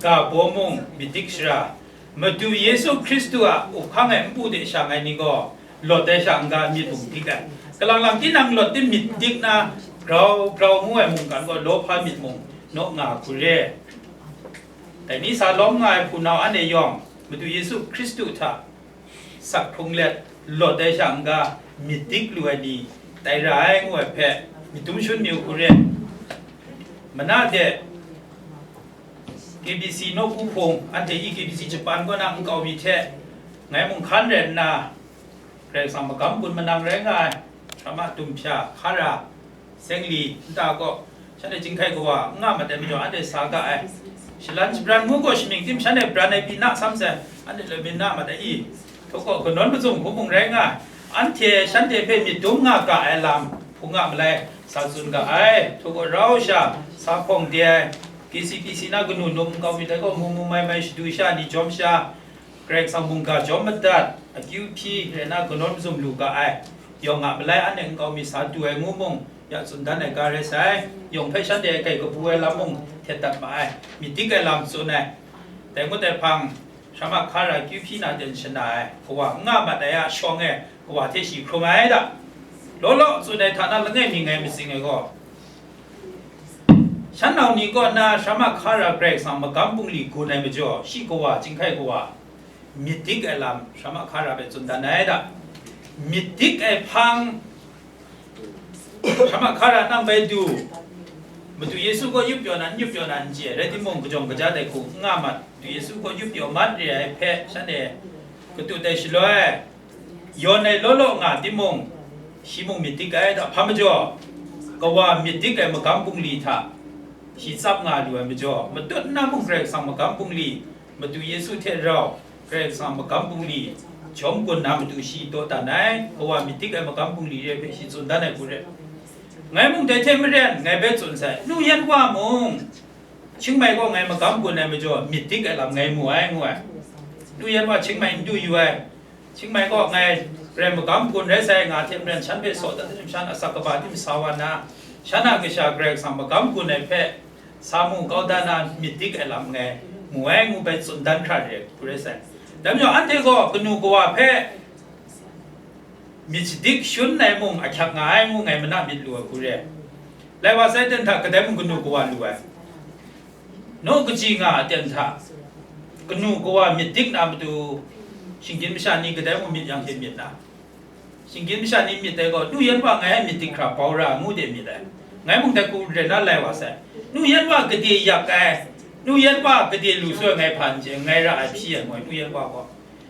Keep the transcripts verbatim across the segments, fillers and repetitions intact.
ga baw mung myit dik shara, Madu Yesu Hkristu a up hkang ai npu de sha ngai ni gaw, lawt ai sha n-ga myit mung dik ai. Kalang lang tinang lawt tim myit dik na, grau grau ngu ai mungkan gaw lawhpa myit mung naw nga hku re. Dai ni sa lawm nga ai hpunau anhte yawng, Madu Yesu Hkristu hta sak hkrung let lawt ai sha n-ga myit dik lu ai ni tai ra ai ngu ai hpe myit dum shun mi u hku re. Mana de K B C nawku hpung, anhte i K B C Japan kaw na nkau mi hte ngai mung hkan rai nna, Karai Kasang magam gun manang rai nga ai, Shrama Dumhpya, Hkara, Sengli, nta gaw, shanhte Chyinghkai Kawa n nga mat ai majaw, anhte sa ga ai. Shalan shabran ngu gaw shamying tim shanhte bran ai pyi na sam sai, anhte loi byin na mat ai i, htaw gaw kanawn mazum hku mung rai nga ai. Anhte shanhte hpe myit dum nga ga ai lam, hpung a malai sa tsun ga ai. Htaw gaw rau sha, sa hpawng de ai, K C B C na kanu num nkau mi tai gaw mu mu mai mai shadu sha ni jawm sha, Karai Kasang mungga jawm madat, akyu hpyi rai na kanawn mazum lu ga ai. Yawng a malai anhte nkau mi sa du ai ngu mung, ya tsun dan ai ga rai sai. Yawng hpe shanhte kai kabu ai lam mung htet dat ma ai, myit dik ai lam tsun ai. Dai ngut ai hpang, Shrama Hkara kyu hpyi na ten shana ai, kawa n nga mat ai a shawng e, kawa hte shi hkrum ai da. Law law tsun ai hta na langai mi ngai matsing ai gaw, shan nau ni kaw na Shrama Hkara Karai Kasang magam bungli gun ai majaw, shi kawa, Chyinghkai Kawa, myit dik ai lam Shrama Hkara hpe tsun dan ai da. Myit dik ai hpang, Shrama Hkara nang bai du, Madu Yesu gaw yup pyaw na, n yup pyaw na n chye, rai timung, kajawng kaja dai hku n nga mat, Madu Yesu gaw yup pyaw mat re ai hpe shanhte katut ai shaloi, yawn ai law law nga timung, shi mung myit dik ai da, hpa majaw, kawa myit dik ai magam bungli hta shi tsap nga lu ai majaw, matut nna mung Karai Kasang magam bungli, Madu Yesu hte rau, Karai Kasang magam bungli, jawm gun na matu shi daw dan ai, kawa myit dik ai magam bungli re ai hpe shi tsun dan ai hku re. Ngai mung dai hte maren, ngai bai tsun sai, nu yan wa mung, Chyingmai gaw ngai magam gun ai majaw, myit dik ai lam ngai mu ai, ngu ai. Nu yan wa Chyingmai n du yu ai. Chyingmai gaw ngai rai magam gun rai sai, nga hte maren shan hpe saw dat tim, shan asak kaba tim sa wa nna, shan a kasha Karai Kasang magam gun ai hpe sa mu kau da na myit dik ai lam ngai mu ai, ngu bai tsun dan hkra re hku rai sai. Dai majaw, anhte gaw kanu kawa hpe myit shadik shun ai mung ahkyak nga ai ngu ngai mana myit lu ai hku re. Lai wa sai, ten hta kadai mung kanu kawa lu ai. Naw kaji nga ai ten hta, kanu kawa myit dik na matu, shinggyim masha ni kadai mung myit yang hte myit na, shinggyim masha ni myit ai gaw, nu yan wa ngai a myit dik hkra bau ra ngu de myit ai. Ngai mung dai hku rai na lai wa sai. Nu yan wa gade yak ai, nu yan wa gade lu soi ngai hpa n chye, ngai ra ai hpyi ai ngu ai, nu yan wa gaw.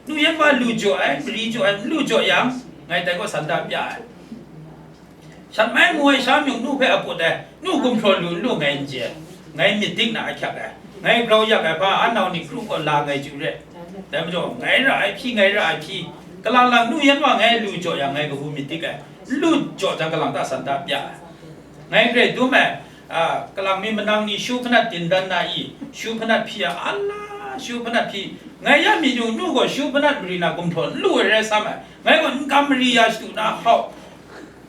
Nu yan wa lu jaw ai, mari jaw ai, n lu jaw yang, ngai dai gaw san da pya ai. Shat mai mu ai sha myuk nu hpe a put ai, nu gumhpraw lu n lu ngai n chye, ngai myit dik na ahkyak ai, ngai grau yak ai hpa, a nau ni kru gaw la ngai chyu re. Dai majaw, ngai ra ai hpyi, ngai ra ai hpyi, kalang lang nu yan wa ngai lu jaw yang, ngai kabu myit dik ai, n lu jaw jang kalang ta san da pya ai. Ngai grai dum ai, a, kalang mi manang ni shu hpanat din dan na i, shu hpanat hpyi a, a la shu hpanat hpyi, ngai ya mi nu, nu gaw shu hpanat mari na gumhpraw n lu ai rai sam ai, ngai gaw n kam mari ya shadu na hau,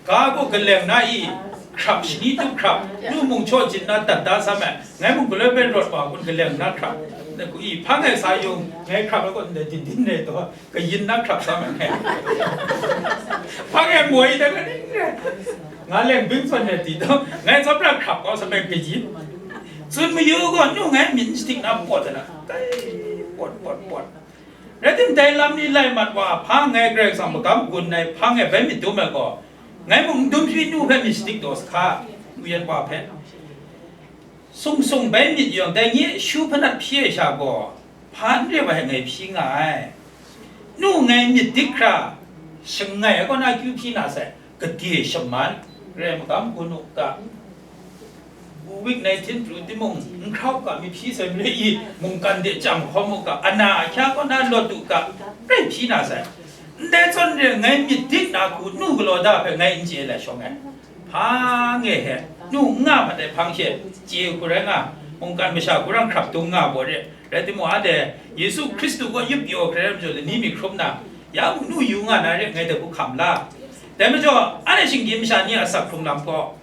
ga gaw galeng na i, hkrap shani tup hkrap, nu mung chaw jin na dat da sam ai, ngai mung galoi bai rawt wa kun galeng na hkrap, na ku i, hpang ai sa yung, ngai hkrap ai gaw ndai din din rai taw, kayin na hkrap sa mai ngai. Hpang e moi da ga ning re. Nga leng bing zawn re ti dawng, ngai tsawp ra hkrap kau sa mai kayin. Tsun mayu gaw, nu ngai myin shadik na pawt na, kai, pawt, pawt, pawt. Rai tim, dai lam ni lai mat wa, hpang ngai Karai Kasang magam gun ai hpang e bai myit dum ai gaw, ngai mung n dum shi nu hpe myit shadik daw sa hka, nu yan wa hpe. Sung sung bai myit yawng, dai nye shu hpanat hpyi ai sha gaw, hpa n re wa ai ngai hpyi nga ai. Nu ngai myit dik hkra, shangai ai kaw na akyu hpyi na sai, gade shaman, rai magam gun u ga, covid nineteen pru timung, n hkrau ga, myit hpyi sai mare i, mungkan de chyam hkawm u ga, ana ahkya kaw na lawt u ga, rai hpyi na sai. Ndai zawn re ngai myit dik na hku nu galaw da hpe ngai n chye ai shawng ai. Hpang e he, nu n nga mat ai hpang she, chye hku rai nga, mungkan masha hku rang hkrap dung nga baw re. Rai timung, anhte Yesu Hkristu kaw yup pyaw hkrai rai majaw, lani mi hkrum na, ya mung nu yu nga na re, ngai dai hku hkam la. Dai majaw, anhte shinggyim masha ni a asak hkrung lam gaw,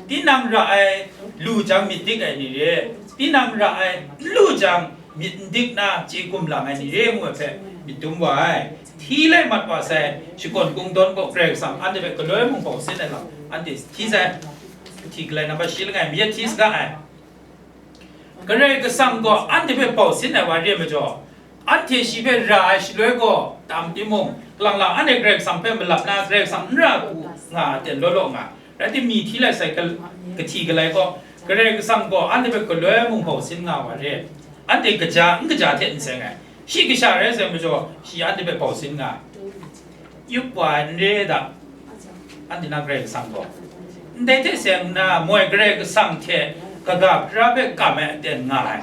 tinang ra ai lu jang myit dik ai ni re, tinang ra ai n lu jang myit n dik na chye gumlang ai ni re ngu ai hpe myit dum wa ai. Hti lai mat wa sai, shakawn kungdawn gaw Karai Kasang anhte hpe galoi mung bau sin ai lam, anhte hti sai. Hti galai nambat shi langai mi hti saga ai. Karai Kasang gaw anhte hpe bau sin ai wa re ai majaw, anhte shi hpe ra ai shaloi gaw tam timung, kalang lang anhte Karai Kasang hpe malap na, Karai Kasang n ra hku nga ai aten law law nga. Rai timung, hti lai sai kahti galai gaw, Karai Kasang gaw anhte hpe galoi mung bau sin nga wa re. Anhte kaja n kaja hte n seng ai. Shi kasha rai sai majaw, shi anhte hpe bau sin nga ai. Yup wa ai n re da, anhte na Karai Kasang gaw. Ndai hte seng nna, moi Karai Kasang hte kaga hpara hpe kam ai aten nga ai.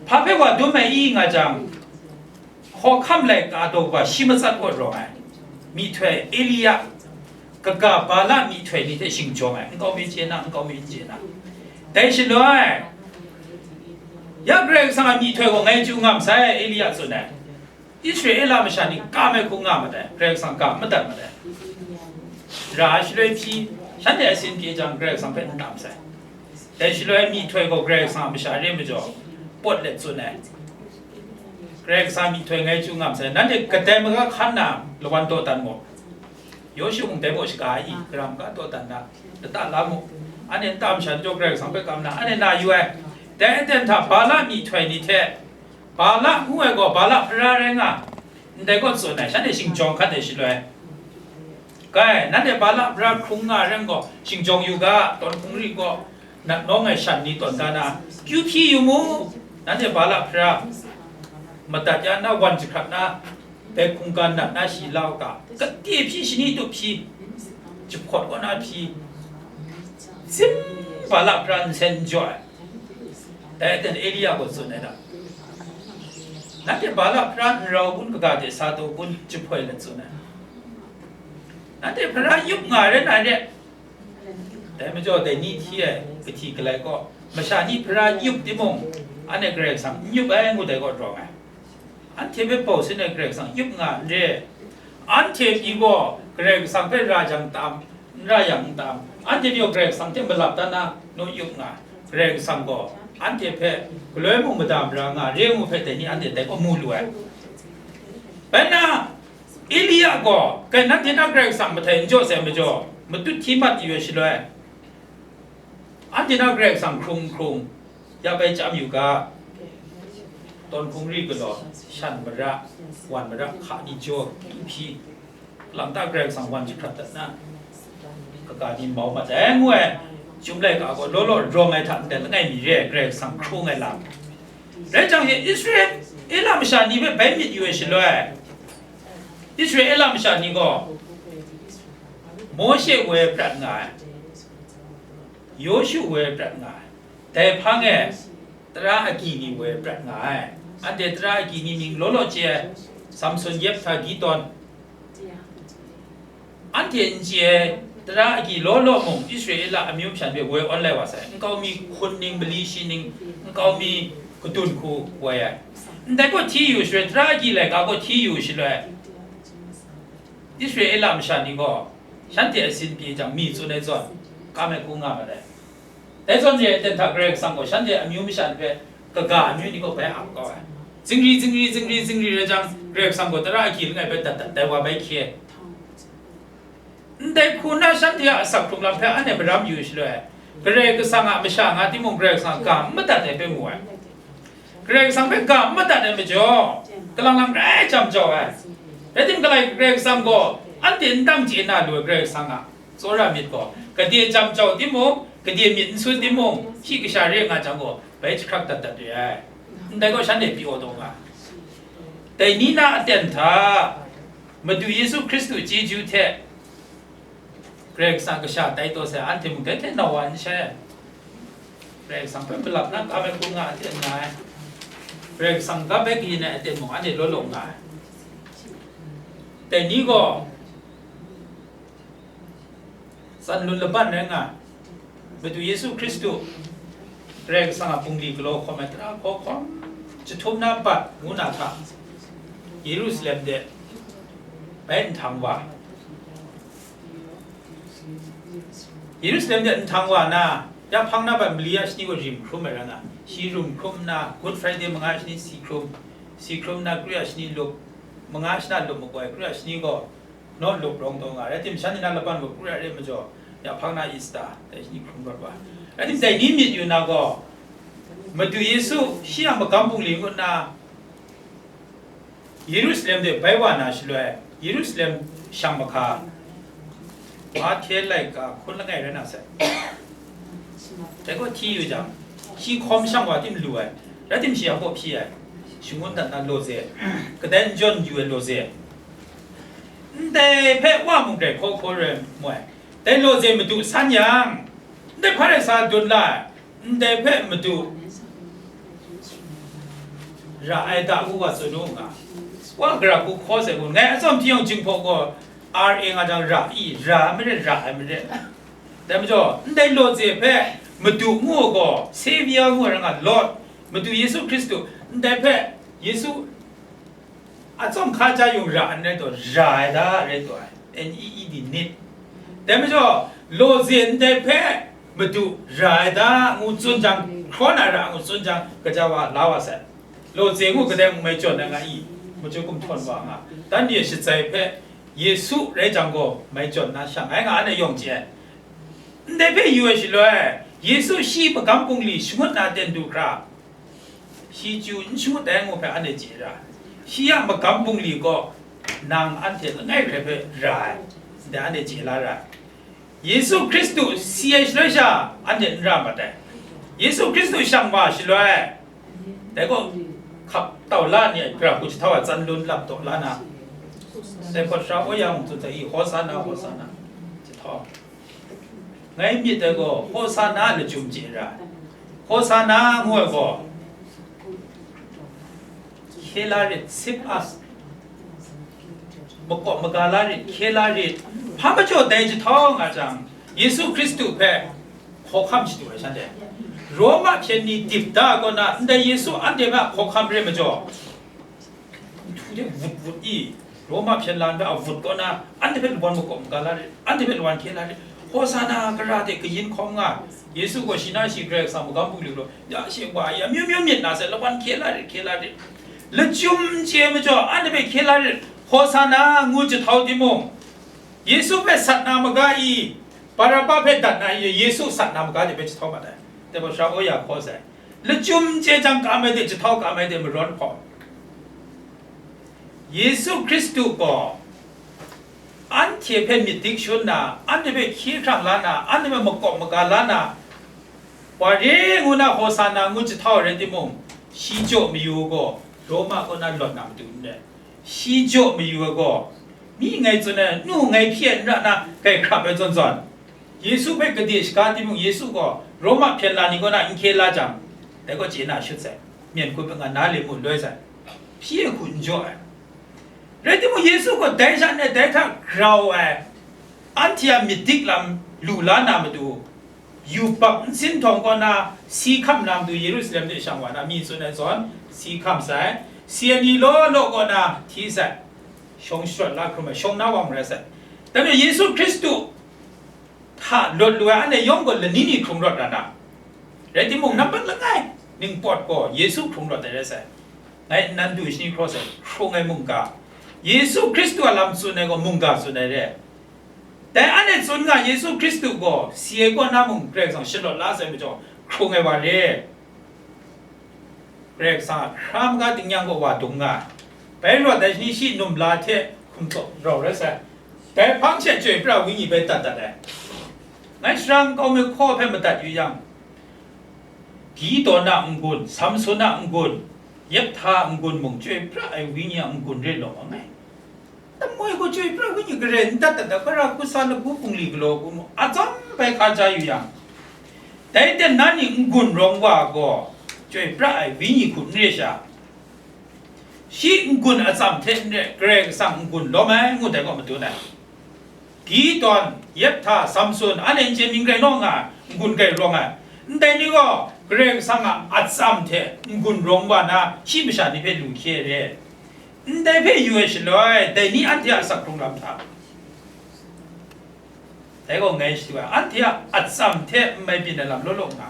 Hpa hpe wa dum ai i nga jang, hkawhkam laika daw wa shi matsat kaw rawng ai. Myihtoi Elia, kaga Bala myihtoi ni hte shingjawng ai, nkau mi chye na, nkau mi n chye na. Dai shaloi, ya Karai Kasang a myihtoi gaw ngai chyu nga masai, Elia tsun ai. Israela masha ni kam ai hku nga mat ai, Karai Kasang ga madat mat ai. Ra ai shaloi hpyi, shanhte asin pyi jang, Karai Kasang hpe n tam sai. Dai shaloi myihtoi gaw Karai Kasang a masha re majaw, pawt let tsun ai. Karai Kasang myihtoi ngai chyu nga masai, nanhte kadai maga hkan na lawan dawdan mu. Yawshu mung dai baw shaga ai i, karam ga dawdan na, lata la mu. Anhte nta masha ni jaw Karai Kasang hpe kam na, anhte na yu ai. Dai aten hta Bala myihtoi ni hte, Bala ngu ai gaw Bala hpara rai nga, ndai gaw tsun ai, shanhte shingjawng hkat ai shaloi. Kai, nanhte Bala hpara hkrung nga rai gaw, shingjawng yu ga, tawn hkungri gaw, nat nawng ai shan ni tawn da na, kyu hpyi yu mu, nanhte Bala hpara madat ya nna, wan jahkrat na, dai hkungga nat na shi la u ga, kade hpyi, shani tup hpyi, jahpawt kaw na hpyi, zim Bala hpara nsen n jaw ai. Dai aten Elia gaw tsun ai da, nanhte Bala hpara n rau kun, kaga hte sa taw kun, jahpoi let tsun ai. Nanhte hpara yup nga rai na re. Dai majaw, dai ni hti ai, kahti galai gaw, masha ni hpara yup timung, anhte Karai Kasang n yup ai ngu dai gaw rawng ai. Anhte hpe bau sin ai Karai Kasang yup nga n re. Anhte pyi gaw Karai Kasang hpe ra jang tam, n ra yang n tam, anhte pyi gaw Karai Kasang hte malap dan na, naw yup nga. Karai Kasang gaw anhte hpe galoi mung mada mara nga re ngu hpe dai ni anhte dai gaw mu lu ai. Bai nna, Elia gaw, kai nanhte na Karai Kasang mahtai n jaw sai majaw, matut hti mat yu ai shaloi, anhte na Karai Kasang hkrung hkrung, ya bai chyam yu ga, tawn hkungri galaw, shan mara, wan mara, hka ni jaw, kyu hpyi, lang ta Karai Kasang wan jahkrat dat na, kaga ni mau mat ai ngu ai, Chyum laika gaw law law rawng ai hta ndai langai mi re ai Karai Kasang hkrung ai lam. Rai jang she Israela masha ni hpe bai myit yu ai shaloi, Israela masha ni gaw Mawshe woi prat nga ai, Yawshu woi prat nga ai, dai hpang e tara agyi ni woi prat nga ai. Anhte tara agyi ni mying law law chye ai, Samson, Yephtha, Gideon, anhte n chye ai tara agyi law law mung Israela amyu masha ni hpe woi awn lai wa sai, nkau mi hkun ning, mali shi ning, nkau mi kadun hku woi ai. Ndai gaw hti yu shaloi, tara agyi laika gaw hti yu shaloi, Israela masha ni gaw shanhte asin pyi jang mi tsun ai zawn, kam ai hku nga mat ai. Dai zawn re ai ten hta Karai Kasang gaw shanhte amyu masha ni hpe kaga amyu ni gaw bai ap kau ai. Zingri, zingri, zingri, zingri rai jang, Karai Kasang gaw tara agyi langai bai dat dat dai wa bai hkye. Ndai hku na shanhte a asak hkrung lam hpe anhte maram yu shaloi, Karai Kasang a masha nga timung, Karai Kasang a ga n madat ai hpe mu ai. Karai Kasang hpe ga n madat ai majaw, kalang lang rai jam jau ai. Rai timung, Karai Kasang gaw anhte n dang chye na lu ai Karai Kasang a tsawra myit gaw, gade jam jau timung, gade myit n sun timung, shi kasha re nga jang gaw, bai jahkrak dat dat re ai. Ndai gaw shanhte pyi aw taw nga. Dai ni na aten hta, Madu Yesu Hkristu chyeju hte Karai Kasang kasha tai taw sai, anhte mung dai hte nau wa n shai ai. Karai Kasang hpe malap na kam ai hku nga ai hte n nga ai. Karai Kasang gap ai kayin ai aten mung anhte law law nga ai. Dai ni gaw tsan lun laban rai nga ai. Madu Yesu Hkristu, Karai Kasang a bungli galaw hkawm ai tara hkaw hkawm jahtum na bat ngu na hta, Yerusalem de bai nhtang wa. Yerusalem de nhtang wa na, Ya hpang na bat mali a shani gaw rim hkrum ai rai nga, shi rim hkrum nna, Good Friday manga shani si hkrum, si hkrum nna, kru ya shani lup, manga shana lup makoi, kru ya shani gaw naw lup rawng taw nga, rai tim, shan ni na laban gaw kru ya re majaw, ya hpang na Easter, dai shani hkrum rawt wa. Rai tim, dai ni myit yu na gaw, Madu Yesu shi a magam bungli ngut na, Yerusalem de bai wa na shaloi, Yerusalem shang mahka, Mahte laika hkun langai rai na sai. Dai gaw hti yu jang, shi hkawm shang wa tim lu ai, rai tim shi a baw hpyi ai, shangun dat na lawze, kadai n jawn yu ai lawze, ndai hpe wa mung grai hkaw hkaw rai mu ai, dai lawze madu san yang, ndai hpa rai sa dun la ai, ndai hpe madu ra ai da ngu wa tsun u nga, wa gara hku hkaw sai kun, ngai atsawm hpyi yawng Jinghpaw gaw R A nga jang ra i, ra ai marit, ra ai marit. Dai majaw, ndai lawze hpe madu ngu ai gaw, Saviour ngu ai rai nga, Lord, Madu Yesu Hkristu, ndai hpe Yesu atsawm hkaja yung ra ai rai taw, ra ai da rai taw ai, N E E D, need. Dai majaw, lawze ndai hpe madu ra ai da ngu tsun jang, hkraw na ra ngu tsun jang, kaja wa la wa sai. Lawze ngu kadai mung mai jawn ai nga i, machyu kumhtawn wa nga, dan ni shatsai hpe Yesu rai jang gaw mai jawn na shang ai nga, anhte yawng chye ai. Ndai hpe yu ai shaloi, Yesu shi magam bungli shangut na ten du hkra, shi chyu n shangut ai ngu hpe anhte chye ra, shi a magam bungli gaw nang anhte langai hkrai hpe ra ai, ndai anhte chye la ra ai. Yesu Hkristu si ai shaloi sha, anhte n ra mat ai. Yesu Hkristu shang wa shaloi, dai gaw hkap tau la ni ai, gara hku jahtau ai, tsan lun lap taw la na, dai hpawt sara woi ya mung tsun sai i, Hosana, Hosana, jahtau. Ngai myit ai gaw, Hosana lachyum chye ra ai. Hosana ngu ai gaw, hkye la rit, save us, makawp maga la rit, hkye la rit, hpa majaw dai jahtau nga jang, Yesu Hkristu hpe hkawhkam shadu ai shanhte, Roma hpyen ni dip da ai kaw na, ndai Yesu anhte hpe hkawhkam re majaw, nhtu de vut vut i, Roma hpyen la nta a vut kaw na, anhte hpe lawan makawp maga la rit, anhte hpe lawan hkye la rit, Hosana, gara de kayin hkawm nga, Yesu gaw shi na shi Karai Kasang magam bungli gaw, ya she wa ya, amyu myu myit na sai, lawan hkye la rit, hkye la rit, lachyum n chye majaw, anhte hpe hkye la rit, Hosana ngu jahtau timung, Yesu hpe sat na maga i, Baraba hpe dat na i, Yesu sat na maga de hpe jahtau mat ai. Dai gaw sara woi ya hkaw sai. Lachyum chye jang kam ai de, jahtau kam ai de, marawn hpaw. Yesu Hkristu gaw anhte hpe myit dik shangun na, anhte hpe hkye hkrang la na, anhte hpe makawp maga la na, wa re ngu na Hosana ngu jahtau ai rai timung, shi jaw mayu gaw Roma kaw na lawt na matu n rai. Shi jaw mayu ai gaw, mi ngai tsun ai, nu ngai hpyi ai n ra na, grai hkrap ai zawn zawn, Yesu hpe gade shaga timung, Yesu gaw Roma hpyen la ni kaw na n hkye la jang, dai gaw chye na shut sai, myen hkun hpe nga na le mu loi sai, hpyi ai hku n jaw ai. Rai timung, Yesu gaw dai sha e dai hta grau ai, anhte a myit dik lam lu la na matu, yubak nsin htawng kaw na si hkam na matu Yerusalem de shang wa na mi tsun ai zawn, si hkam sai, si ai ni law law kaw na hti sai, shawng sharawt la hkrum ai, shawng na wa marai sai. Dai majaw Yesu Hkristu hta lawt lu ai anhte yawng gaw lani ni hkrung rawt na na, rai timung, nambat langai ningpawt gaw Yesu hkrung rawt ai rai sai. Ngai nnan du shani hkraw sai, hkrung ai mungga, Yesu Hkristu a lam tsun ai gaw mungga tsun ai re. Dai anhte tsun nga, Yesu Hkristu gaw si ai kaw na mung Karai Kasang shalawt la sai majaw, hkrung ai wa re. Karai Kasang a hkra maga tingnyang gaw wa dung nga ai. Bai rawt ai shani shi num la hte hkum tsaw rau rai sai. Dai hpang she Chyoi pra Wenyi bai dat dat ai. Ngai sara nkau mi hkaw hpe madat yu yang, Gideon a n-gun, Samson a n-gun, Yephtha a n-gun mung Chyoi pra ai Wenyi a n-gun re law nga ai. Damoi gaw Chyoi pra Wenyi gare n dat dat, gara hku sa lagu bungli galaw hku mu, atsam bai hkaja yu yang, dai ten na ni n-gun rawng wa gaw Chyoi pra ai Wenyi hku n re sha, shi n-gun atsam hte n re, Karai Kasang n-gun lawm ai ngut ai gaw madun ai. Gideon, Yephtha, Samson, anhte n chye mying rai naw nga ai, n-gun grai rawng ai. Ndai ni gaw Karai Kasang a atsam hte n-gun rawng wa na, shi masha ni hpe lu hkye re. Ndai hpe yu ai shaloi, dai ni anhte a asak hkrung lam hta, Dai gaw ngai shadu ai, anhte a atsam hte n mai byin ai lam law law nga,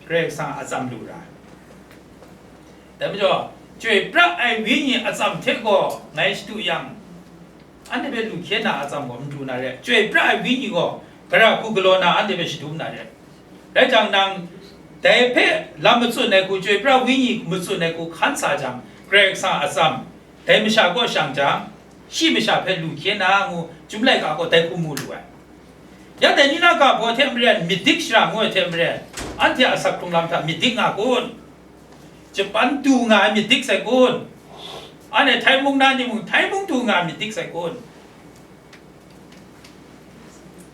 Karai Kasang a atsam lu ra. Dai majaw, chyoi pra ai wenyi atsam hte gaw ngai shadu yang, anhte hpe lu hkye na atsam gaw n pru na re, chyoi pra ai wenyi gaw gara hku galaw na anhte hpe shadum na re. Rai jang, nang dai hpe lam matsun ai hku, chyoi pra wenyi matsun ai hku hkan sa jang, Karai Kasang a atsam dai masha kaw shang jang, shi masha hpe lu hkye na ngu, Chyum laika gaw dai hku mu lu ai. Ya dai ni na ga baw hte maren, myit dik shara ngu ai hte maren, anhte a asak hkrung lam hta myit dik nga kun? Japan du nga ai myit dik sai kun? Anhte Thai mung na ni mung, Thai mung du nga ai myit dik sai kun?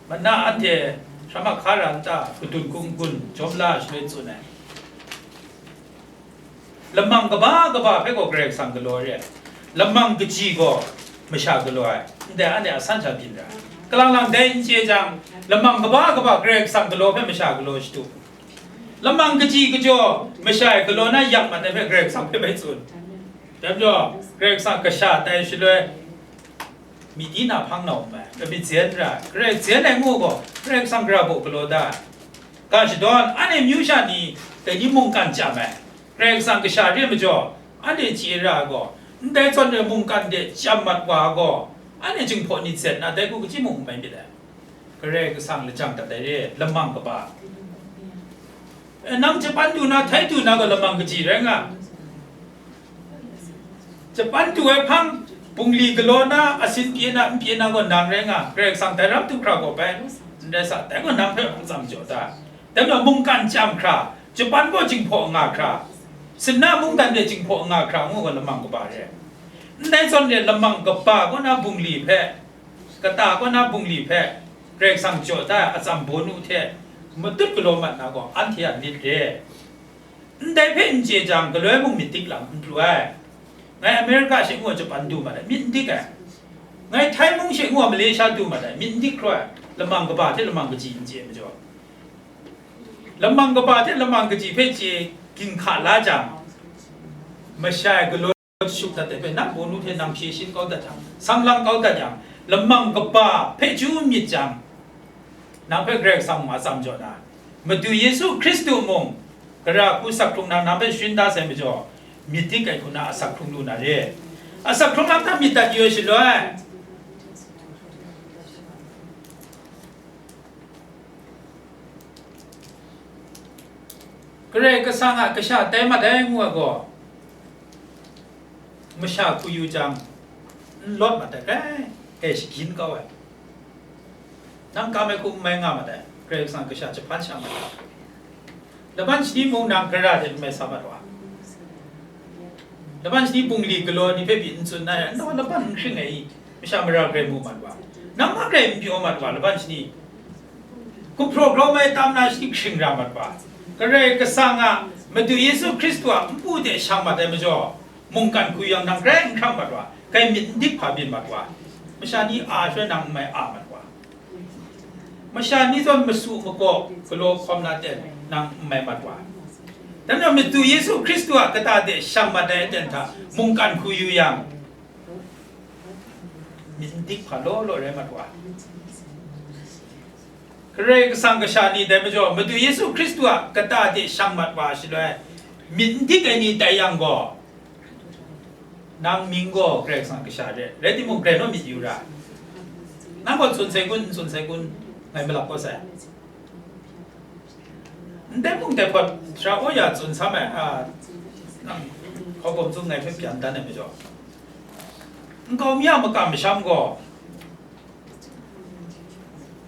Mana anhte hkra mahkra ra nta, kadun hkung gun jawm la shaloi tsun ai. Lamang kaba kaba hpe gaw Karai Kasang galaw re ai. Lamang kaji gaw masha galaw ai. Ndai anhte a san sha byin ra. Kalang lang dai n chye jang, lamang kaba kaba Karai Kasang galaw hpe masha galaw shadu. Lamang kaji kajaw masha e galaw na yak mat ai hpe Karai Kasang hpe bai tsun. Dai majaw, Karai Kasang kasha tai shaloi, myi di na hpang na um ai, kamyi zen ra, Karai zen ai ngu gaw, Karai Kasang gara baw galaw da ai. Ga shadawn, anhte myu sha ni, dai ni mungkan chyam ai, Karai Kasang kasha re ai majaw, anhte chye ra ai gaw, ndai zawn re mungkan de chyam mat wa ai gaw, anhte jinghpaw ni zet na dai hku kaji mung n mai myit ai. Karai Kasang lajang dat ai re, lamang kaba. E, nang Japan du na, Thai du na gaw lamang kaji rai nga. Japan du ai hpang, bungli galaw na, asin pyi na, n pyi na gaw nang rai nga, Karai Kasang dai ram du hkra gaw bai, n rai sa, dai gaw nang hpe atsam jaw da. Dai majaw mungkan chyam hkra, Japan gaw jinghpaw nga hkra, sinna mungdan de jinghpaw nga hkra ngu gaw lamang kaba re. Ndai zawn re lamang kaba kaw na bungli hpe, kata kaw na bungli hpe, Karai Kasang jaw da ai atsam bawnu hte matut galaw mat na gaw, anhte a myit re. Ndai hpe n chye jang, galoi mung myit dik lam n pru ai. Ngai America she ngu ai Japan du mat ai, myit n dik ai. Ngai Thai mung she ngu ai Malaysia du mat ai, myit n dik hkra ai. Lamang kaba hte lamang kaji n chye majaw, lamang kaba hte lamang kaji hpe chye ginhka la jang, masha e galaw shut dat ai hpe, nang bawnu hte nang hpye shin kau dat jang, sang lang kau dat yang, lamang kaba hpe chyu myit jang, nang hpe Karai Kasang mung a tsam jaw na, Madu Yesu Hkristu mung, gara hku asak hkrung na nang hpe sharin da sai majaw, myit dik ai hku na asak hkrung lu na re. Asak hkrung lam hta myit dat yu ai shaloi, Karai Kasang a kasha tai mat ai ngu ai gaw, masha hku yu jang, n lawt mat ai, grai, grai shagyin kau ai. Nang kam ai hku n mai nga mat ai, Karai Kasang kasha jahpan sha mat ai. Laban shani mung nang gara de n mai sa mat wa. Laban shani bungli galaw ni hpe pyi n tsun na, n taw laban n hkring ai i, masha mara grai mu mat wa. Nang ma grai n pyaw mat wa, laban shani. Gumhpraw grau mai tam na shani hkring ra mat wa. Karai Kasang a Madu Yesu Hkristu a npu de shang mat ai majaw, mungkan hku yang nang grai n hkrang mat wa, grai myit n dik hpa byin mat wa. Masha ni a shaloi nang n mai a mat wa. Masha ni zawn masu makaw galaw hkawm na ten nang n mai mat wa. Dan nang Madu Yesu Hkristu a kata de shang mat ai aten hta mungkan hku yu yang, myit n dik hpa law law rai mat wa. Karai Kasang kasha ni dai majaw, Madu Yesu Hkristu a kata de shang mat wa shaloi, myit n dik ai ni tai yang gaw, nang mying gaw Karai Kasang kasha re, rai timung, grai naw myit yu ra. Nang gaw tsun sai kun, n tsun sai kun, ngai malap kau sai. Ndai mung dai hpawt, sara Oya tsun sam ai, a, nang hkau bawm tsun ngai hpe pyan dan ai majaw, nkau mi a makam masham gaw,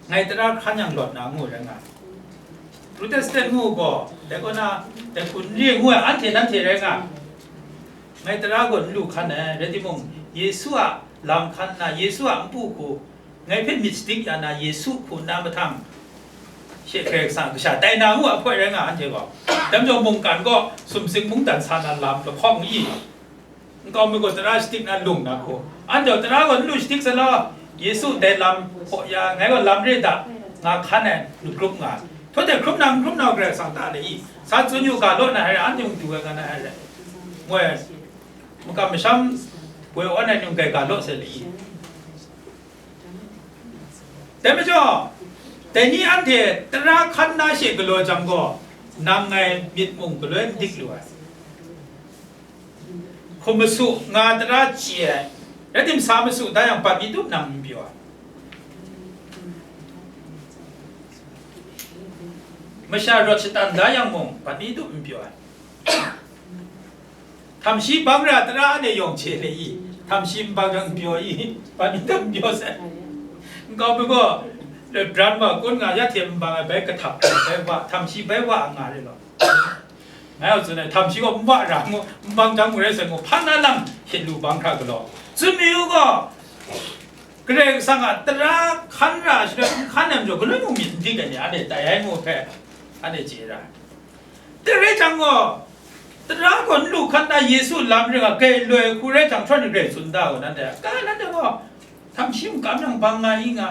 ngai tara hkan yang lawt na ngu rai nga. Protestant ngu gaw, dai kaw na, dai hku n re ngu ai, anhte nanhte rai nga. Ngai tara gaw n lu hkan ai, rai timung, Yesu a lam hkan nna, Yesu a npu hku, ngai hpe myit shadik ya na, Yesu hku nna mahtang, she Karai Kasang kasha tai na ngu ai hpoi rai nga, anhte gaw. Dai majaw mungkan gaw sumsing mungdan sa na lam lahkawng i, nkau mi gaw tara shadik na lung na hku, anhte gaw tara gaw n lu shadik sai law, Yesu dai lam hpaw ya, ngai gaw lam re da, nga hkan ai, n hkrup nga. Htaw hte hkrup na n hkrup na gaw Karai Kasang ta le i, sa tsun yu ga law na hai rai, anhte mung du ai nga na hai rai. Ngoi, makam masham, woi awn ai nung grai ga law sai le i. Dai majaw, Dai ni anhte tara hkan na she galaw jang gaw, nang ngai myit mung galoi n dik lu ai. Hkum masu nga tara chye ai, rai timung sa masu da yang, bat mi tup nang n pyaw ai. Masha rawt shatan da yang mung, bat mi tup n pyaw ai. Htam shi bang ra tara anhte yawng hte le i, htam shi n bang jang n pyaw i, bat mi tup n pyaw sai. Nkau mi gaw, bran wa kun nga ya hte n bang ai, bai kahtap ai, bai wa, htam shi bai wa nga re law. Ngai a tsun ai, htam shi gaw n wa ra ngu, n bang jang ngu rai sai ngu, hpa na lam hte lu bang hkra galaw. Tsun mayu gaw, Karai Kasang a tara hkan ra ai shaloi, n hkan ai majaw, galoi mung myit n dik ai ni, anhte tai ai ngu hpe, anhte chye ra ai. Dai rai jang gaw, tara gaw n lu hkan na Yesu lam ring a, grai loi hku rai jang, htawn ni grai tsun da gaw, nanhte, ka nanhte gaw, htam shi makam yang bang nga i nga,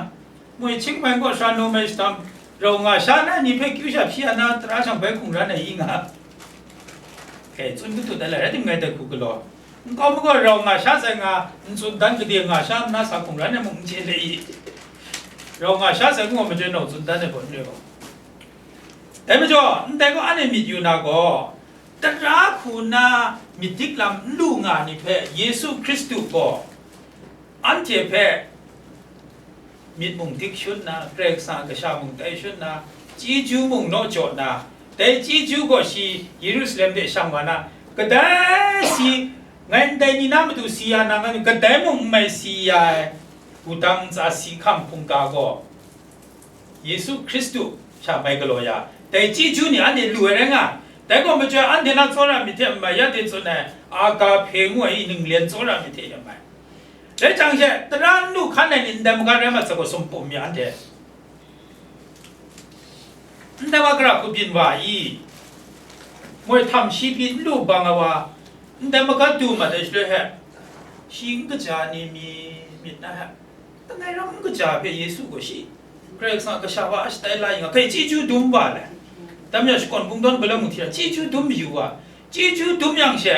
moi htingmai kaw sha naw mai shadam, rau nga sha na ni hpe kyu sha hpyi ya na, tara shang bai hkungran ai i nga. Hkrai tsun katut ai la, rai timung ngai dai hku galaw. Nkau mi gaw rau nga sha sai nga, n tsun dan gade nga sha nna sa hkungran ai mung n chye le i. Rau nga sha sai ngu ai majaw, nau tsun dan ai gaw n rai gaw. Dai majaw, ndai gaw anhte myit yu na gaw, tara hku na myit dik lam n lu nga ni hpe Yesu Hkristu gaw anhte hpe myit mung dik shun na, Karai Kasang a kasha mung tai shun na, chyeju mung naw jaw na, dai chyeju gaw shi Yerusalem de shang wa na, kadai si, ngai ndai ni na matu si ya na, ngai kadai mung n mai si ya ai, wudang ntsa si hkam hkungga gaw, Yesu Hkristu sha mai galaw ya, dai chyeju ni anhte lu ai rai nga, dai gaw machyoi anhte na tsawra myit hte n mai, ya de tsun ai, agape ngu ai i ninglen tsawra myit hte n mai. Rai jang she, tara n lu hkan ai ni ndai maga rai mat sai gaw, sumpum mi anhte. Ndai wa gara hku byin wa i, moi htam shi pyi n lu bang ai wa, ndai maga du mat ai shaloi he, shi n kaja ni mi myit na he, Langai ram n kaja hpe Yesu gaw shi, Karai Kasang a kasha wa a shatai la yu nga, hkrai chyeju dum wa le. Dai majaw shakawn kungdawn galam mung hti ra, chyeju dum mayu wa, chyeju dum yang she,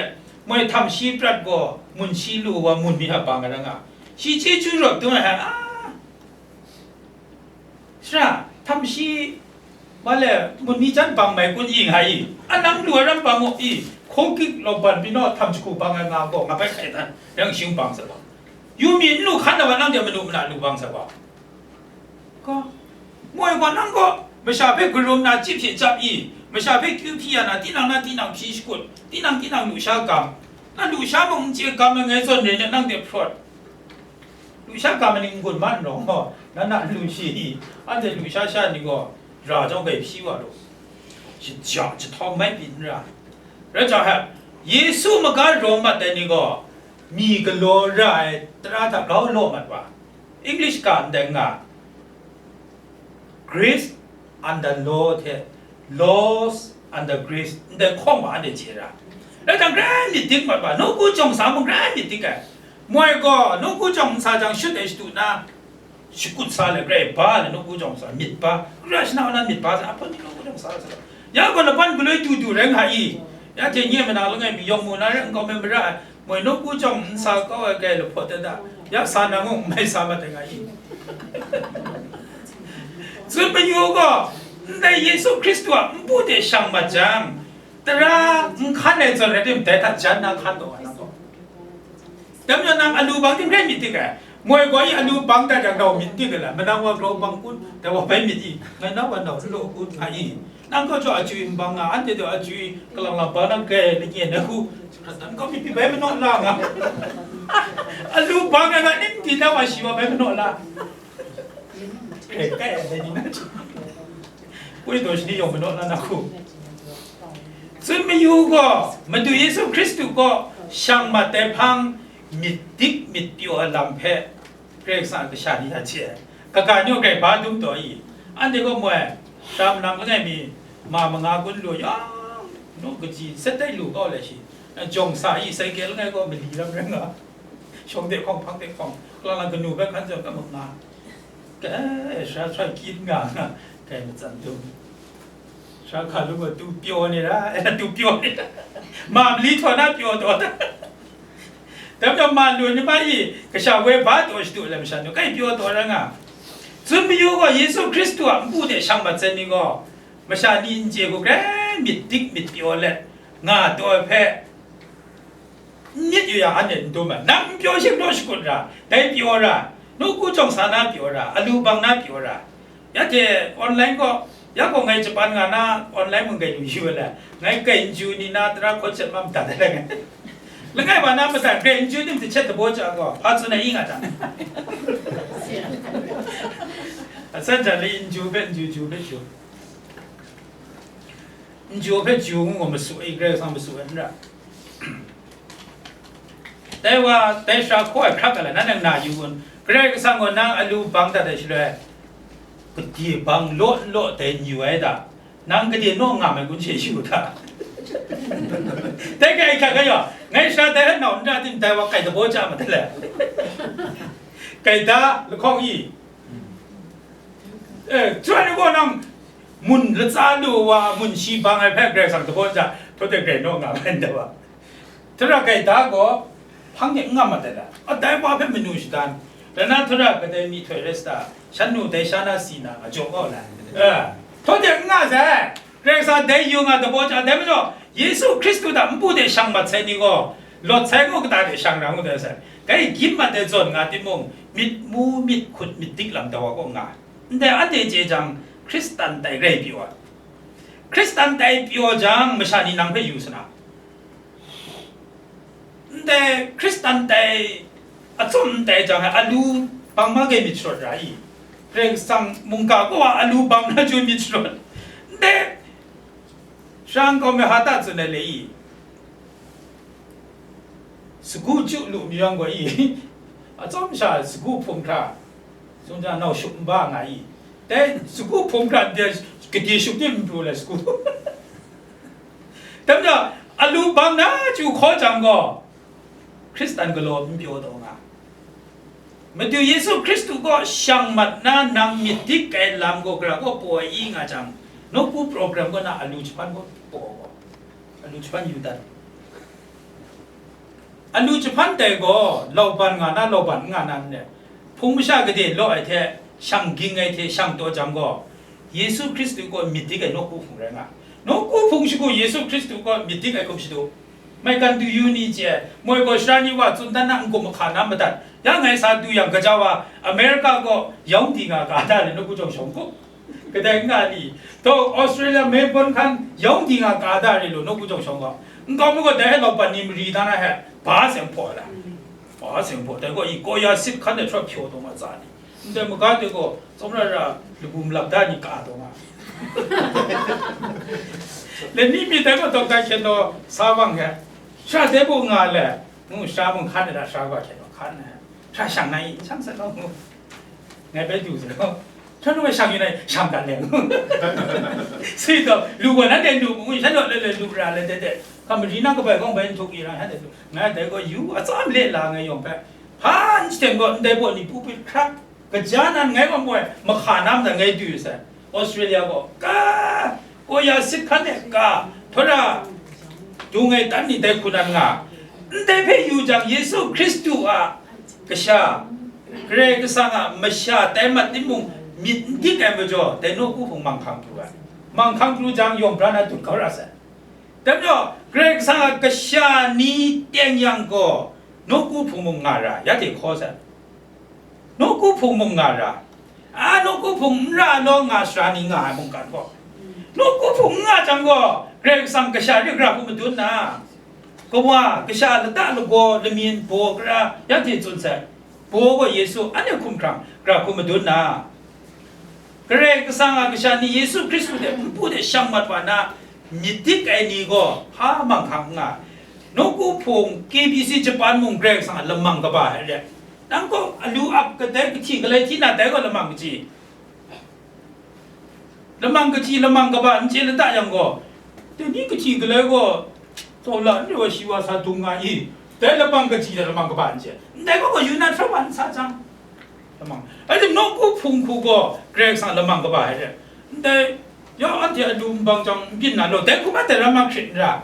moi htam shi prat gaw mun shi lu wa mun mi a bang ai ra nga, shi chyeju rawt dum ai hpe, a, sara, htam shi, ma le, mun mi jan bang mai kun i nga i, a nang lu ai ram bang u i, hkawkik lawban pyi naw htam jahku bang ai nga gaw, nga bai hkai dan, yang shing bang sa wa. Yu mi n lu hkan na wa, nang de manu mana lu bang sa wa. Gaw, moi gaw nang gaw, masha hpe karum na chyip hte chyap i, masha hpe kyu hpyi ya na, tinang na tinang hpyi shakut, tinang tinang lusha gam, na lusha mung n chye gam ai ngai zawn re, nang de hprawt. Lusha gam ai ni n-gun ma n rawng gaw, na na n lu shi i, anhte lusha sha ni gaw, ra jawng bai hpyi wa lu, shaja jahtau mai pyi n ra. Rai jang hpe, Yesu maga rawng mat ai ni gaw, mi galaw ra ai tara hta grau law mat wa. English ga ndai nga, Grace under law hte, laws under grace, ndai hkawng wa anhte chye ra. Rai jang, grai myit dik mat wa, nawku jawng sa mung grai myit dik ai. Moi gaw, nawku jawng n sa jang, shut ai shadu na, shakut sa le, grai ba le, nawku jawng sa, myit ba, gara shana na myit ba sa, ahpun ni nawku jawng sa sa. Ya gaw, laban galoi du du rai nga i, ya hte nye manang langai mi yawng mu na rai, nkau mi mara ai, moi nawku jawng n sa kau ai, grai lahpawt dat da, ya sa na mung n mai sa mat ai nga i. Tsun mayu gaw, ndai Yesu Hkristu a npu de shang mat jang, tara n hkan ai zawn rai tim, dai hta jan na hkan taw ai na gaw. Dai majaw nang alu bang tim rai myit dik ai. Moi gaw i alu bang dat jang, rau myit dik ai la, manang wa grau bang kun, dai wa bai myit i, ngai na wa nau n law kun, nga i. Nang gaw jaw achywi n bang nga, anhte gaw achywi kalang lang ba na grai lanyen na hku, hkrat dan kau myit pyi bai manaw la nga. Alu bang ai ga ning di na wa shi wa bai manaw la. Grai kai ai dai ni na. Kwi daw shani yawng manaw la na hku. Tsun mayu gaw, Madu Yesu Hkristu gaw shang mat ai hpang myit dik myit pyaw ai lam hpe, Karai Kasang a kasha ni hta hte, kaga ni gaw grai ba dum taw i, anhte gaw moi, tam nang langai mi, ma manga kun lu yawng, nu kaji, sat tai lu kau le shi, jawng sa i, sai kye langai gaw mali lam rai nga, shawng de hkawng, hpang de hkawng, kalang lang kanu bai hkan zawn ga mung nga, kai, sara sara kyit nga, nga, kai matsan dum. Sara hka lu gaw tu pyaw ni ra, tu pyaw ni ra. Ma mali htaw na pyaw taw ta. Dai majaw ma lu ni ma i, kasha woi ba taw shadu lam sha nu, kai pyaw taw ra nga. Tsun mayu gaw, Yesu Hkristu a npu de shang mat sai ni gaw, masha ni n chye hku, grai myit dik myit pyaw let nga taw ai hpe, n myit yu yang, anhte n dum ai. Nang n pyaw shing naw shakut ra, dai pyaw ra, nawku jawng sa na pyaw ra, alu bang na pyaw ra. Ya hte online gaw, ya gaw ngai Japan nga na, online mung grai lu yu ai le, ngai grai n ju ni na, tara hkawt shat ma madat ai le ngai. Langai wa na madat, grai n ju ni, myit htet dabaw ja gaw, hpa tsun ai i nga ta. Asan jan le, n ju hpe, n ju, ju hpe ju. N ju hpe ju ngu gaw masu ai, Karai Kasang masu ai n ra. Dai wa, dai sara hkaw ai hkrak ai la, nan nang na yu kun? Karai Kasang gaw nang alu bang dat ai shaloi, gade bang law n law dai n yu ai ta? Nang gade naw ngam ai kun she yu ta? Dai kai hkrak ai yaw, ngai sara dai hpe nau n ra tim, dai wa kai dabaw ja ma de le? Kai da, lahkawng i. Eh, chyoi gaw nang mun latsa lu wa, mun shi bang ai hpe Karai Kasang dabaw ja, htaw de grai naw nga ai nta wa. Tara kai da gaw, hpang de n nga mat ai la, a dai wa hpe manu shadan, dan na tara kadai myihtoi rai sa ta, shan nu dai sha na si na, a jaw kau la, eh, htaw de n nga sai. Karai Kasang dai yu nga dabaw ja, dai majaw, Yesu Hkristu hta npu de shang mat sai ni gaw, lawt sai ngu kata de shang ra ngu dai sai. Dai gyim mat ai zawn nga timung, myit mu, myit hkut, myit dik lam tawa kaw nga. Ndai anhte chye jang, Hkristan dai rai pyaw ai. Hkristan dai pyaw jang, masha ni nang hpe yu sa na? Ndai Hkristan dai, atsawm ndai jang, alu bang ma ge myit sharawt ra i? Karai Kasang mungga kaw a alu bang na chyu myit sharawt. Ndai sha nkau me ha ta tsun ai le i? Sagu chyu lu mi yang gaw i? Atsawm sha sagu hpung hkra, sung jang nau shup n ba nga i? Dai sagu hpung hkra de, gade shup de n pru le sagu. Dai majaw, alu bang na chyu hkaw jang gaw, Hkristan galaw n pyaw taw nga. Madu Yesu Hkristu kaw shang mat na nang myit dik ai lam gaw, gara gaw paw ai i nga jang, nawku program kaw na alu jahpan gaw paw gaw, alu jahpan yu dat. Alu jahpan dai gaw, lauban nga na, lauban n nga na n rai. Hpung masha gade law ai hte, shang ging ai hte shang taw jang gaw, Yesu Hkristu kaw myit dik ai nawku hpung rai nga. Nawku hpung shagu Yesu Hkristu kaw myit dik ai hkum shadu. Maigan du yu ni chye, moi gaw sara ni wa tsun dan na n-gun mahka na madat. Ya ngai sa du yang, gaja wa America gaw yawng di nga ga da le, nawku jawng shawng kup. Kadai n nga li, taw Australia Melbourne hkan yawng di nga ga da re lu, nawku jawng shawng gaw. Nkau mi gaw dai hpe lauban ni mari da na hpe, ba seng hpaw ai la. Ba seng hpaw, dai gaw i, kawya sit hkan de htaw hpyaw taw ma tsa ni. Ndai maga de gaw, tsawmra ra lagu malap da ni ka taw nga. Lani mi dai gaw, Doctor Hkyen Naw sa bang hte, sha dai bu nga le, ngu sha mung hkan ai da, sha gaw Hkyen Naw hkan ai. Sha shang na i, n shang sa gaw ngu. Ngai bai du sa gaw, sha nu shang yu na i, shang dat le ngu. Sui taw, lu gaw nanhte lu mu ngu, sha naw le le lu ra le de de. Hka mari na kabai kawng bai n htuk i ra, sha de lu. Ngai dai gaw yu atsam le la ngai yawng hpe, hpa n shaten gaw, ndai baw ni pu pit hkrak. Kaja nan ngai gaw moi, mahka na madat ngai du sai. Australia gaw, ka, kawya sit hkan e ka, hpara, dung ai tan ni dai hku nan nga. Ndai hpe yu jang, Yesu Hkristu a kasha, Karai Kasang a masha tai mat timung, myit n dik ai majaw, dai nawku hpung manghkang pru ai. Manghkang pru jang, yawng bra na dut kau ra sai. Dai majaw, Karai Kasang a kasha ni teng yang gaw, nawku hpung mung nga ra, ya hte hkaw sai. Nawku hpung mung nga ra, a, nawku hpung n ra law nga sara ni nga ai mungkan gaw, nawku hpung n nga jang gaw, Karai Kasang kasha re gara hku madun na, kawa, kasha lata lagaw lamyin baw gara, ya hte tsun sai. Baw gaw Yesu, anhte hkumhkrang gara hku madun na, Karai Kasang a kasha ni Yesu Hkristu hte npu de shang mat wa na, myit dik ai ni gaw hpa manghkang n nga. Nawku hpung, K B C Japan mung Karai Kasang a lamang kaba ai re. Nang gaw alu ap kadai, kahti galai hti na dai gaw lamang kaji. Lamang kaji, lamang kaba n chye lata yang gaw, dai ni kahti galai gaw, tsawla n rai wa, shi wa sa dung nga i, dai lamang kaji dai lamang kaba n chye. Ndai gaw gaw yu na hpra wa n sa jang, lamang. Rai tim, nawku hpung hku gaw Karai Kasang lamang kaba ai re. Ndai, ya anhte alu n bang jang, n byin na law, dai hku mat dai ram ma hkrit n ra.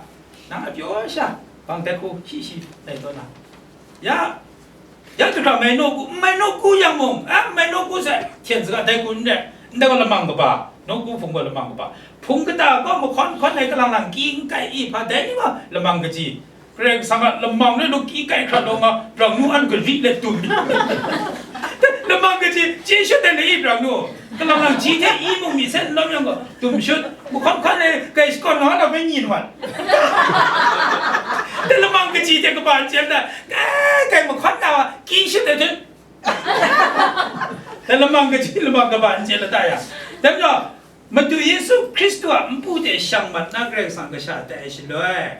Nang a pyaw sha, bang dai hku shi shi dai taw na. Ya, Ya jahkra mai nawku, n mai nawku yang mung, a, n mai nawku sai, hten saga dai kun n rai, ndai gaw lamang kaba, nawku hpung gaw lamang kaba, hpung kata gaw mahkawn hkawn ai kalang lang ki n kai i hpa, dai ni gaw lamang kaji. Karai Kasang a lamang rai lu ki kai hkra law nga, brang nu an gari let dum. Lamang kaji, chye shut ai le i brang nu. Kalang lang ji hte i mung mi sen n lawm yang gaw, dum shut, mahkawn hkawn ai, kai shakawn na na bai nyin wan. Dai lamang kaji hte kaba n chye na, kai, kai mahkawn na wa, ki shut ai hte. Dai lamang kaji, lamang kaba n chye lata ya. Dai majaw, Madu Yesu Hkristu a npu hte shang mat na Karai Kasang kasha tai ai shaloi,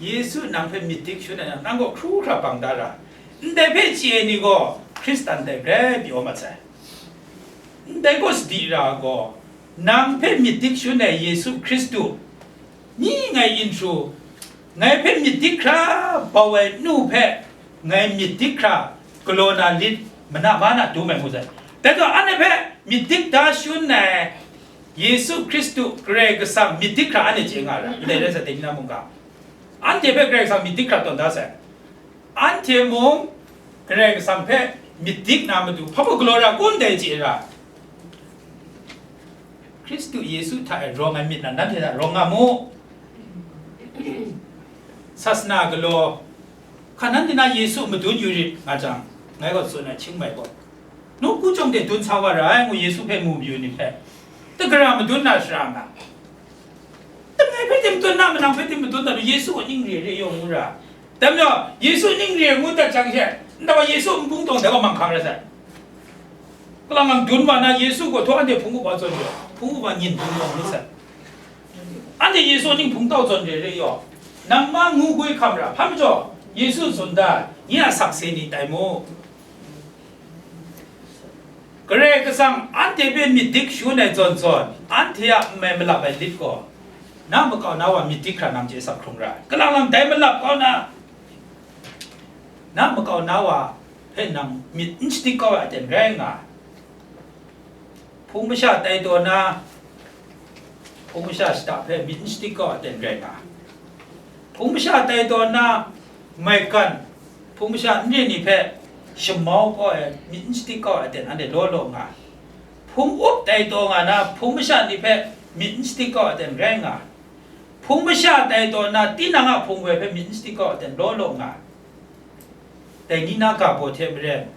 Yesu nang hpe myit dik shun ai nang, nang gaw hkru hkra bang da ra. Ndai hpe chye ai ni gaw Hkristan dai grai pyaw mat sai. Ndai gaw sadi ra gaw, nang hpe myit dik shun ai Yesu Hkristu, ni ngai inhtu, ngai hpe myit dik hkra bau ai nu hpe, ngai myit dik hkra galaw na lit, mana ma na dum ai ngu sai. Dai gaw, anhte hpe myit dik da shun ai Yesu Hkristu Karai Kasang myit dik hkra anhte chye nga ra, ndai rai sa, dai ni na mungga, anhte hpe Karai Kasang myit dik hkra tawn da sai. Anhte mung Karai Kasang hpe myit dik na matu, hpa mung galaw ra kun dai chye ra. Hkristu Yesu hta e rawng ai myit na nanhte hta rawng nga mu. Sasana galaw, hkan nanhte na Yesu madun yu rit nga jang, ngai gaw tsun ai, hkying mai gaw, nawku chyawm de dun sa wa ra ai, ngu Yesu hpe mu mayu ni hpe, dagara madun na shara nga. Langai hpe tim madun na, manang hpe tim madun na, Yesu a ning re re yawng ngu ra. Dai majaw, Yesu ning re ngu dat jang she, ndai wa Yesu npung tawng dai wa manghkang rai sai. Kalang lang dun wa na, Yesu gaw htaw anhte hpung upa zawn jaw, hpung upa nyin dun yawng ngu sai. Anhte Yesu ning hpung tau zawn re re yaw, nang ma ngu gwi hkam ra, hpa majaw, Yesu tsun da, nye a sakse ni tai mu. Karai Kasang anhte hpe myit dik shangun ai zawn zawn, anhte a n mai malap ai lit gaw, na makau na wa myit dik hkra nang chye sak hkrung ra ai. Kalang lang dai malap kau na, na makau na wa hpe nang myit n shadik kau ai aten rai nga ai. Hpung masha tai taw na, hpung masha shada hpe myit n shadik kau ai aten rai nga ai. Hpung masha tai taw na, maigan, hpung masha n re ni hpe shamau kau ai, myit n shadik kau ai aten anhte law law nga ai. Hpung up tai taw nga na, hpung masha ni hpe myit n shadik kau ai aten rai nga ai. Hpung masha tai taw na, tinang a hpung woi hpe myit n shadik kau ai aten law law nga ai. Dai ni na ga baw hte maren,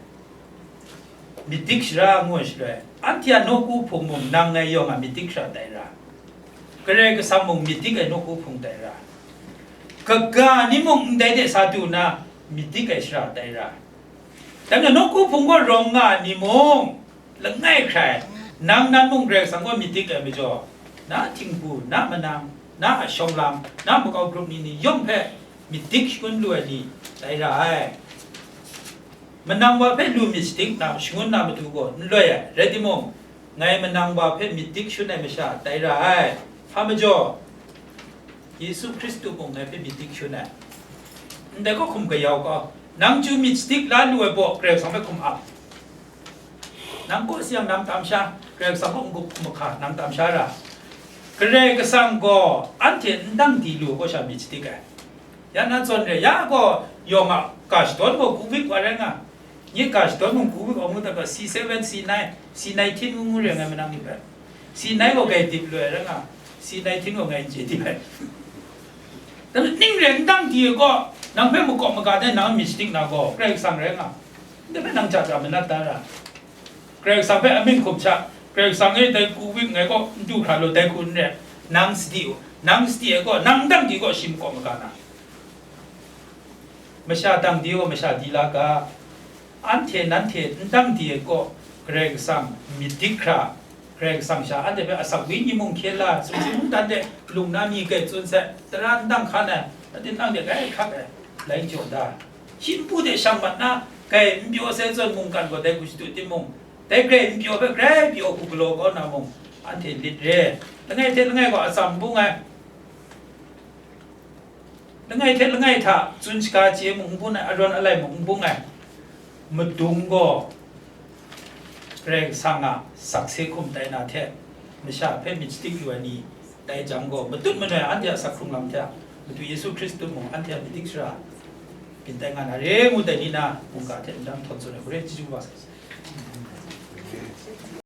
myit dik shara ngu ai shaloi, anhte a nawku hpung mung nang ngai yawng a myit dik shara tai ra, Karai Kasang mung myit dik ai nawku hpung tai ra, kaga ni mung ndai de sa du nna myit dik ai shara tai ra. Dai majaw nawku hpung gaw rawng nga ai ni mung, langai hkrai, nang nan mung Karai Kasang gaw myit dik ai majaw, na htingbu, na manang, na a shawng lam, na makau grup ni ni yawng hpe myit dik shangun lu ai ni tai ra ai. Manang wa hpe lu myit shadik na shangun na matu gaw n loi ai, rai timung, ngai manang wa hpe myit dik shangun ai masha tai ra ai. Hpa majaw, Yesu Hkristu mung ngai hpe myit dik shangun ai. Ndai kaw hkum kayau kau, nang chyu myit shadik la lu ai baw Karai Kasang hpe hkum ap. Nang kaw sayang nang tam sha, Karai Kasang kaw n-gup n-mahka nang tam sha ra. Karai Kasang gaw anhte n dang di lu ai kaw sha myit shadik ai. Ya na zawn re, ya gaw yawng a ga shadawn gaw covid wa rai nga. Nye ga shadawn mung covid wa ngu dat gaw, C seven, C nine, C nineteen ngu ngu re ai manang ni hpe. C nine gaw gai dip lu ai rai nga, C nineteen gaw ngai n chye dip ai. Dai majaw ning re n dang di ai kaw, nang hpe makawp maga dai nang myit shadik na gaw, Karai Kasang rai nga. Ndai hpe nang ja ja manat da ra. Karai Kasang hpe amying hkum sha, Karai Kasang e dai covid ngai kaw n du hkra law, dai hku n re, nang sadi u, nang sadi ai kaw, nang n dang di kaw, shi makawp maga na. Masha dang di kaw, masha di la ga, anhte nanhte n dang di ai kaw, Karai Kasang myit dik hkra, Karai Kasang sha anhte hpe asak wenyi mung hkye la, sumsing mungdan de lung na mi kai tsun sai, tara n dang hkan ai, atin nang de grai hkap ai, lai n jaw da. Shi npu de shang mat na, grai n pyaw sai zawn mungkan gaw dai hku shadu timung, dai grai n pyaw hpe grai pyaw hku galaw kau na mung, anhte lit re. Langai hte langai gaw atsam n bung ai. Langai hte langai hta tsun shaga chye mung n bung ai, arawn alai mung n bung ai, madung gaw Karai Kasang a sakse hkum tai na hte, masha hpe myit shadik yu ai ni tai jang gaw, matut manoi anhte a sak hkrung lam hte, Madu Yesu Hkristu mung anhte a myit dik shara, byin tai nga na re ngu dai ni na, mungga hte nhtawm tsun ai hku re, chyeju kaba sa.